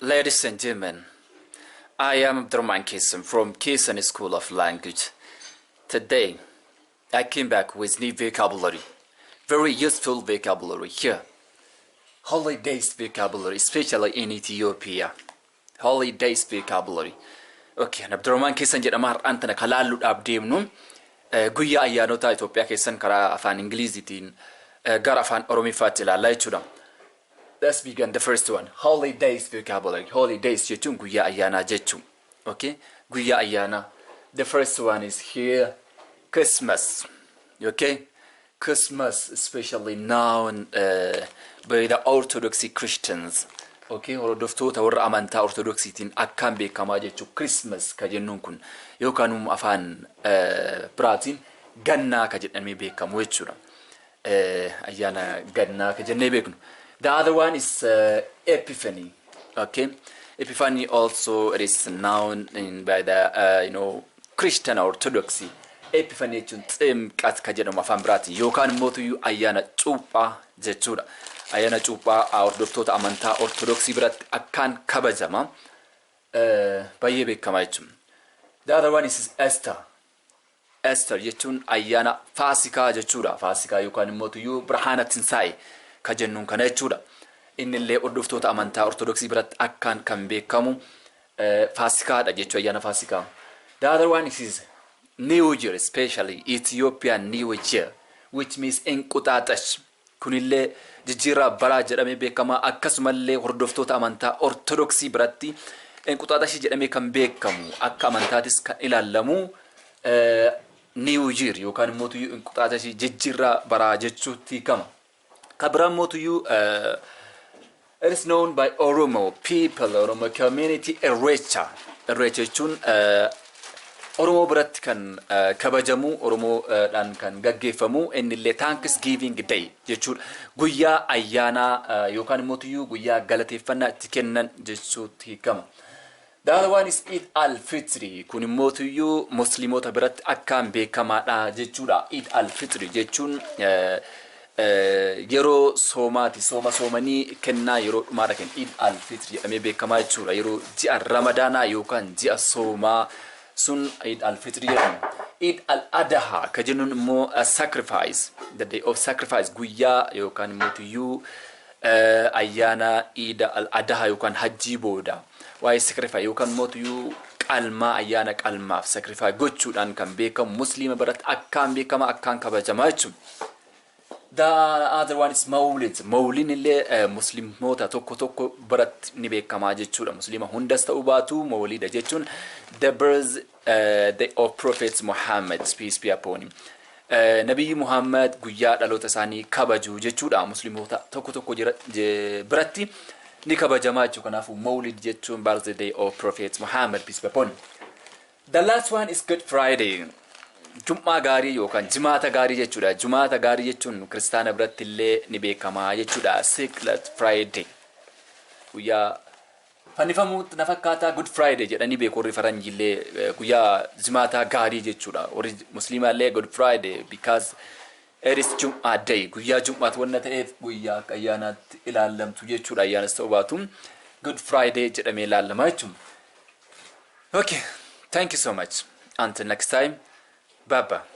Ladies and gentlemen, I am Abdurrahman Kisan from Kisan School of Language. Today, I came back with new vocabulary, very useful vocabulary here. Holidays vocabulary, especially in Ethiopia. Holidays vocabulary. Okay, Abdurrahman Kisan jedhama. Har'aan tana kan laalluudhaaf deemnu guyyaa ayyaanota Itoophiyaa keessan karaa afaan Ingiliziitiin gara afaan Oromiffaatti ilaallaa jechuudha. Let's begin the first one. Holidays vocabulary. Holidays jechuun guyyaa ayyaanaa jechuu. Okay? Guyyaa ayyaanaa. The first one is here, Christmas. Okay? Christmas, especially known by the Orthodox Christians. Okay? Hordoftoota warra amantaa Ortodoksiitiin akkaan beekamaa jechuu Christmas ka jennuun kun yookaan afaan biraatiin gannaa ka jedhamee beekamu jechuudha. Ayyaana gannaa ka jennee beeknu. The other one is Epiphany. Okay, Epiphany also, it is known by the Christian Orthodoxy. Epiphany jechuun ximqat ka jedhamu afaan biraatiin yookaan immoo ayyaana cuuphaa jechuudha. Ayyaana cuuphaa hordoftoota amantaa Ortodoksii biratti akkaan kabajama. Baay'ee beekamaa jechuudha. The other one is Easter. Easter jechuun ayyaana Faasikaa jechuudha. Faasikaa yookaan immoo Birhaana Tinsaa'e ka jennuun kana jechuudha. Inni illee hordoftoota amantaa Ortodoksii biratti akkaan kan beekamu Faasikaadha jechuudha, ayyaana Faasikaa. The other one is New Year, especially Ethiopian New Year, which means Enquxaaxash. Kunillee jijjiirraa baraa jedhamee beekama. Akkasumallee hordoftoota amantaa Ortodoksii biratti Enquxaaxash jedhamee kan beekamu, akka amantaatis kan ilaalamu New Year yookaan immoo Enquxaaxash jijjiirraa baraa jechuutti hiikama. Kan biraa immoo it is known by Oromo people, Oromo community, Irreecha. Irreecha jechuun Oromoo biratti kan kabajamu, Oromoodhaan kan gaggeeffamu, innillee Thanksgiving Day jechuudha. Guyyaa ayyaanaa yookaan immoo guyyaa galateeffannaa itti kennan jechuutti hiikama. The other one is Eid al-Fitri. Kun immoo musliimoota biratti akkaan beekamaadha jechuudha. Eid al-Fitri jechuun yeroo soomaati. Sooma soomanii kennaa yeroo dhumaadha kan Eid al-Fitri jedhamee beekamaa jechuudha. Yeroo ji'a Ramadaanaa yookaan ji'a soomaa sun Eid al-Fitri jedhama. Eid al-Adha ka jennuun immoo sacrifice, the day of sacrifice, guyyaa yookaan immoo ayyaana Eid al-Adha yookaan hajjii booda waa'ee sacrifice yookaan immoo qalmaa, ayyaana qalmaaf sacrifice gochuudhaan kan beekamu, musliima biratti akkaan beekama, akkaan kabajamaa jechuudha. The other one is Mawlid. Mawlid illee musliimoota tokko tokko biratti ni beekamaa jechuudha. Musliima hundas ta'uu baatu, Mawlida jechuun the birth day of Prophet Muhammad, peace be upon him. Nabiyyi Muhammad guyyaa dhaloota isaanii kabaju jechuudha. Musliimoota tokko tokko biratti ni kabajamaa jechuudha. Kanaafuu Mawlid jechuun birthday of Prophet Muhammad, peace be upon him. The last one is Good Friday. Jum'aa gaarii yookaan jimaata gaarii jechuudha. Jimaata gaarii jechuun kiristaana biratti illee ni beekamaa jechuudha. Sacred Friday. Guyyaa fannifamuu na fakkaataa Good Friday jedhanii beeku warri faranjiillee, guyyaa jimaataa gaarii jechuudha. Warri musliimaa illee Good Friday because it is Jum'aa day. Guyyaa Jum'aati wanna ta'eef guyyaa akka ayyaanaatti ilaallamtu jechuudha. Ayyaanas ta'uu baatu Good Friday jedhamee ilaallama jechuudha. Okay, thank you so much. Until next time. Bye bye.